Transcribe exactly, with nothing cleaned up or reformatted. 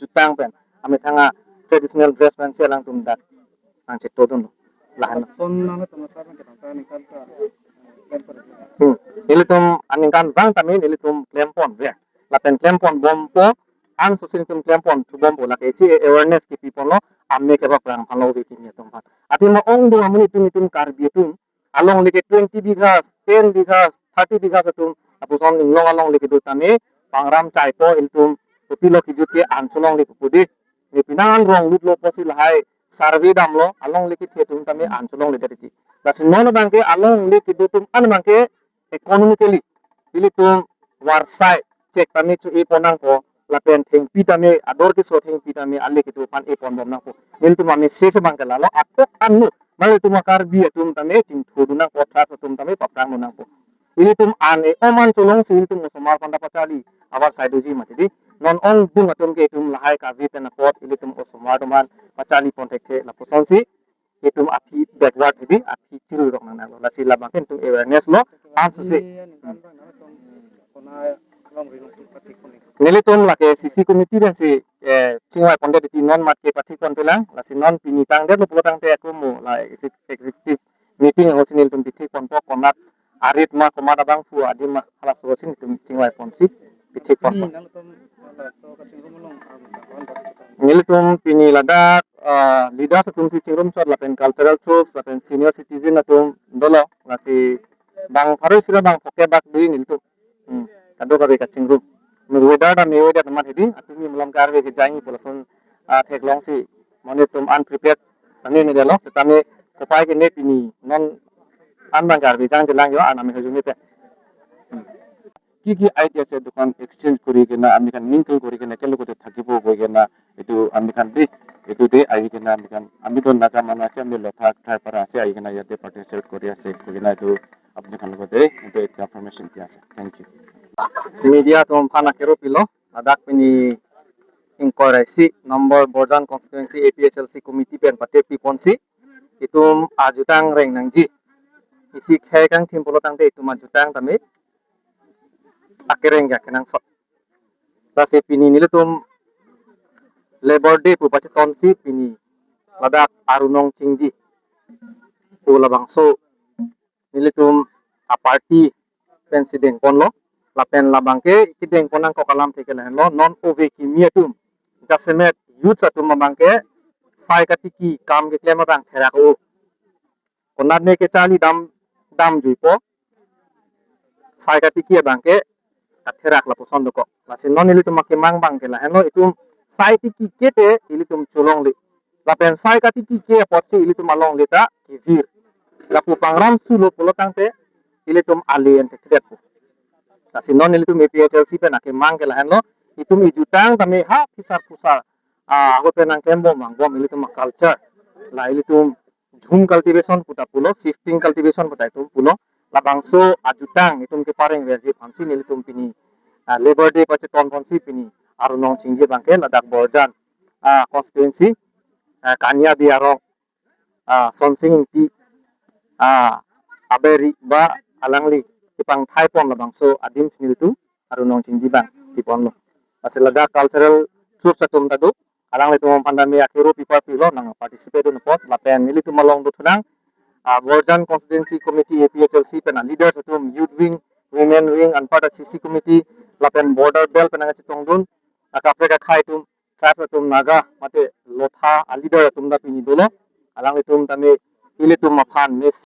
Jutang pen, amethang a traditional dress pensi alangtum dak nangchetodun lahan. Son nang tama sar nang ketang ta ningkan ta. Hmm. Nelitum aningkanvang tame nelitum klempon ya. Lapen klempon bompo, ansosi nelitum klempon thubompo, lake isi awareness kipiponlo, ame kepaphrang aphanlo ove kimi atum aphan. Athema ongdung amonit atum, itum Karbi atum alongle ke twenty bighas, ten bighas, thirty bighas atum, lapuson inglong alongle kedo tame pangram chaipo, ilitum kopilo kijut ke an cholongle pu pu dei. Ne penang an rong lutlo pusi lahai survey damlo, alongle kethe atum tame an cholongledet titi. Lasi non abangke alongle kedo atum an abangke economically ilitum varsai chek tame cho-epon nangpo, lapen thengpi tame, ador keso thengpi tame ale kedo aphan epon bom nangpo. Nelitum a-message abangke lalo, atok anlo, nelitum a-Karbi atum tame chingthurdun nangpo, tribes atum tame paphrangdun nangpo. Ilitum an e-om an cholongsi ilitum osomar aphan ta pacharli avarsai doji mati dei. Non ongdung atum ke itum lahai kave pen apot ilitum osomar atum aphan pacharlipon thekthe, lapusonsi itum aphi backward hedi, aphi chirui rok nangnanglo. Lasi labang ke itum awareness lo, ansosi. Nelitum lake C C committee pensi, eh, chingvaipondet titi, non mat ke pathikponpelang, lasi non pini tangdetlo pulo tangte ako mo la exec-, executive meeting ahutsi nelitum pithikponpo, konat arit ma, komat abangphu adim ma, halaso ahutsi nelitum chingvaiponsi pithikponpo. Nelitum pini ladak, ah, leaders atumsi chingrum chot lapen cultural troupes lapen senior citizen atum dolo, lasi bang pharo isi ra bang phokep bak dei nelitum. Hmm. Kadokave kachingrum. Weather ta me weather amat hedi, atumi malom karve ke jangji pu lason, ah, theklongsi monit atum unprepared tame me dolo, setame kopai ke ne pini non an bang karve jangjelang jo, an ame hajung ne pe. Hmm. কি কি আইডিয়া আছে দুখন এক্সচেঞ্জ কৰি কিনে আমি খান মিংকল কৰি কিনে একেলগতে থাকিব গৈ কিনে এইটো আমি খান দেই এইটো দেই আহি কিনে আমি খান আমি তো নাগা মানুহ আছে আমি লফা খাই পৰা আছে আহি কিনে ইয়াতে পাৰ্টিচিপেট কৰি আছে কৰি কিনে এইটো আপুনি খান লগতে এইটো এটা ইনফৰমেশ্যন দিয়া আছে। Thank you. Media atum aphan akero pilo, ladak pini ingkoi ra isi number Borjan constituency A P H L C committee pen patepiponsi itum ajutang reng nangji. Isi khei kangthim pulo tangte itum ajutang tame akereng ke kenangsot. Lasi pini nelitum Labour Day pu pachetonsi pini ladak Arunong Chingdi pu labangso nelitum a-party pensi dengponlo, lapen labang ke kedengpon nangkok alamthe ke lahenlo, non ove kimi atum, jasemet youths atum abang ke sai katiki kam keklem abang therak-o. Konat ne kecharli dam, damjuipo, sai katiki abang ke katherak lapuson dokok. Lasi non ilitum akemang abang ke lahenlo, itum sai tiki ke te ilitum cholongle. Lapen sai katiki ke apotsi ilitum alongle ta kevir. Lapu pangram sulo pulo tangte ilitum ale en thekthedetpo. Lasi non ilitum A P H L C pen akemang ke lahenlo, itum ejutang tame ha phisar phusar, ah, ahut pen nangklembom vangbom ilitum a-culture. La ilitum jhum cultivation pu ta pulo, shifting cultivation pu ta itum pulo. Labangso ajutang itum keparengverji aphansi nelitum pini, ah, Labour Day pachetonponsi pini Arunong Chingdi abang ke ladak Borjan, ah, constituency, ah, Kania Bey arong, ah, Sonsing Ingti, ah, aberi ba alangli kepangthaipon labangso adimsi nelitum Arunong Chingdi abang piponlo. Lasi ladak cultural troupes atum ta do, alanglitum aphan tame akero piparpilo nang participate dun apot, lapen nelitum along dothunang, ah, Borjan Constituency Committee A P H L C pen a-leaders atum, youth wing, women wing, anparta C C committee, lapen border belt pen nangkachetongdun akaprek akhei atum, tribes atum, Naga mate Lotha aleader atum ta pini dolo. Alanglitum tame ilitum aphan mes